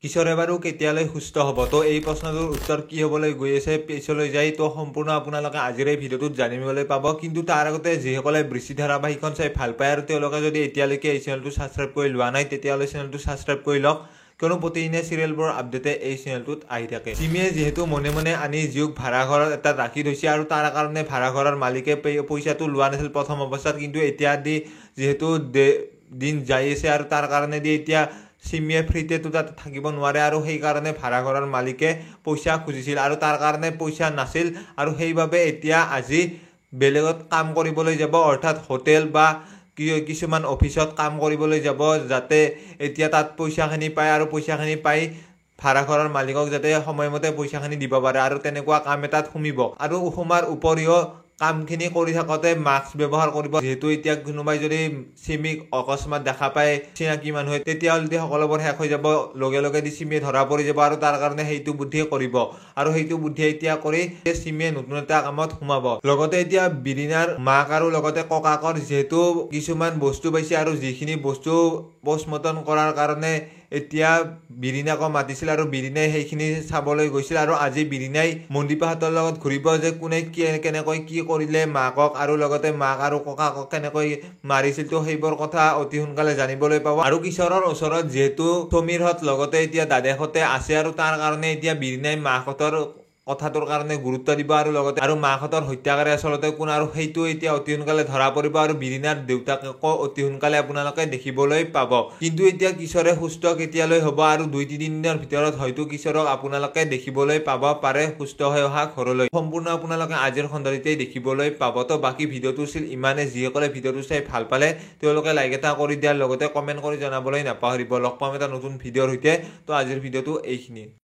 কিশোৰে বাৰু কেতিয়ালৈ সুস্থ হ'ব? তো এই প্ৰশ্নটোৰ উত্তৰ কি হ'বলৈ গৈ আছে পিছলৈ যাই, তো সম্পূৰ্ণ আপোনালোকে আজিৰ এই ভিডিঅ'টোত জানিবলৈ পাব। কিন্তু তাৰ আগতে যিসকলে বৃষ্টি ধাৰাবাহিকখন চাই ভাল পায় আৰু তেওঁলোকে যদি এতিয়ালৈকে এই চেনেলটো ছাবস্ক্ৰাইব কৰি লোৱা নাই, তেতিয়াহ'লে চেনেলটো ছাবস্ক্ৰাইব কৰি লওক, কিয়নো প্ৰতিদিনে চিৰিয়েলবোৰৰ আপডেটে এই চেনেলটোত আহি থাকে। চিমিয়ে যিহেতু মনে মনে আনি জিউক ভাড়াঘৰত এটাত ৰাখি থৈছে আৰু তাৰ কাৰণে ভাড়াঘৰৰ মালিকে পইচাটো লোৱা নাছিল প্ৰথম অৱস্থাত, কিন্তু এতিয়া দি যিহেতু দিন যাই আছে আৰু তাৰ কাৰণে দি এতিয়া চিমিয়ে ফ্ৰীতেতো তাত থাকিব নোৱাৰে আৰু সেইকাৰণে ভাড়াঘৰৰ মালিকে পইচা খুজিছিল আৰু তাৰ কাৰণে পইচা নাছিল আৰু সেইবাবে এতিয়া আজি বেলেগত কাম কৰিবলৈ যাব, অৰ্থাৎ হোটেল বা কিছুমান অফিচত কাম কৰিবলৈ যাব, যাতে এতিয়া তাত পইচাখিনি পায় আৰু পইচাখিনি পাই ভাড়াঘৰৰ মালিকক যাতে সময়মতে পইচাখিনি দিব পাৰে আৰু তেনেকুৱা কাম এটাত সুমিব। আৰু সোমাৰ উপৰিও কামখিনি কৰি থাকোঁতে মাস্ক ব্যৱহাৰ কৰিব, যিহেতু এতিয়া কোনোবাই যদি চিমিক অকস্মাত দেখা পায় চিনাকি মানুহে, তেতিয়াহ'লে সকলোবোৰ শেষ হৈ যাব, লগে লগে দি চিমিয়ে ধৰা পৰি যাব আৰু তাৰ কাৰণে সেইটো বুদ্ধি কৰিব আৰু সেইটো বুদ্ধি এতিয়া কৰি চিমিয়ে নতুন এটা কামত সোমাব। লগতে এতিয়া বিৰিণাৰ মাক আৰু লগতে ককাকৰ যিহেতু কিছুমান বস্তু পাইছে আৰু যিখিনি বস্তু পষ্টমৰ্টম কৰাৰ কাৰণে এতিয়া বিৰিণাকো মাতিছিল আৰু বিৰিণাই সেইখিনি চাবলৈ গৈছিল আৰু আজি বিৰিণাই মন্দিপাহঁতৰ লগত ঘূৰিব যে কোনে কেনেকৈ কি কৰিলে মাকক আৰু লগতে মাক আৰু ককাকক কেনেকৈ মাৰিছিল, তো সেইবোৰ কথা অতি সোনকালে জানিবলৈ পাব। আৰু কিশোৰৰ ওচৰত যিহেতু সমীৰহঁত লগতে এতিয়া দাদেকহঁতে আছে আৰু তাৰ কাৰণে এতিয়া বিৰিণাই মাকহঁতৰ কথাটোৰ কাৰণে গুৰুত্ব দিব আৰু লগতে আৰু মাকহঁতৰ হত্যাকাৰী আচলতে কোন আৰু সেইটো এতিয়া অতি সোনকালে ধৰা পৰিব আৰু বিৰিণাৰ দেউতাকো অতি সোনকালে আপোনালোকে দেখিবলৈ পাব। কিন্তু এতিয়া কিশোৰে সুস্থ কেতিয়ালৈ হ'ব আৰু 2-3 দিনৰ ভিতৰত হয়তো কিশোৰক আপোনালোকে দেখিবলৈ পাব পাৰে সুস্থ হৈ অহা ঘৰলৈ, সম্পূৰ্ণ আপোনালোকে আজিৰ খণ্ডটিতেই দেখিবলৈ পাব। তো বাকী ভিডিঅ'টো আছিল ইমানে, যিসকলে ভিডিঅ'টো চাই ভাল পালে তেওঁলোকে লাইক এটা কৰি দিয়াৰ লগতে কমেণ্ট কৰি জনাবলৈ নাপাহৰিব। লগ পাম এটা নতুন ভিডিঅ'ৰ সৈতে। তো আজিৰ ভিডিঅ'টো এইখিনিয়ে।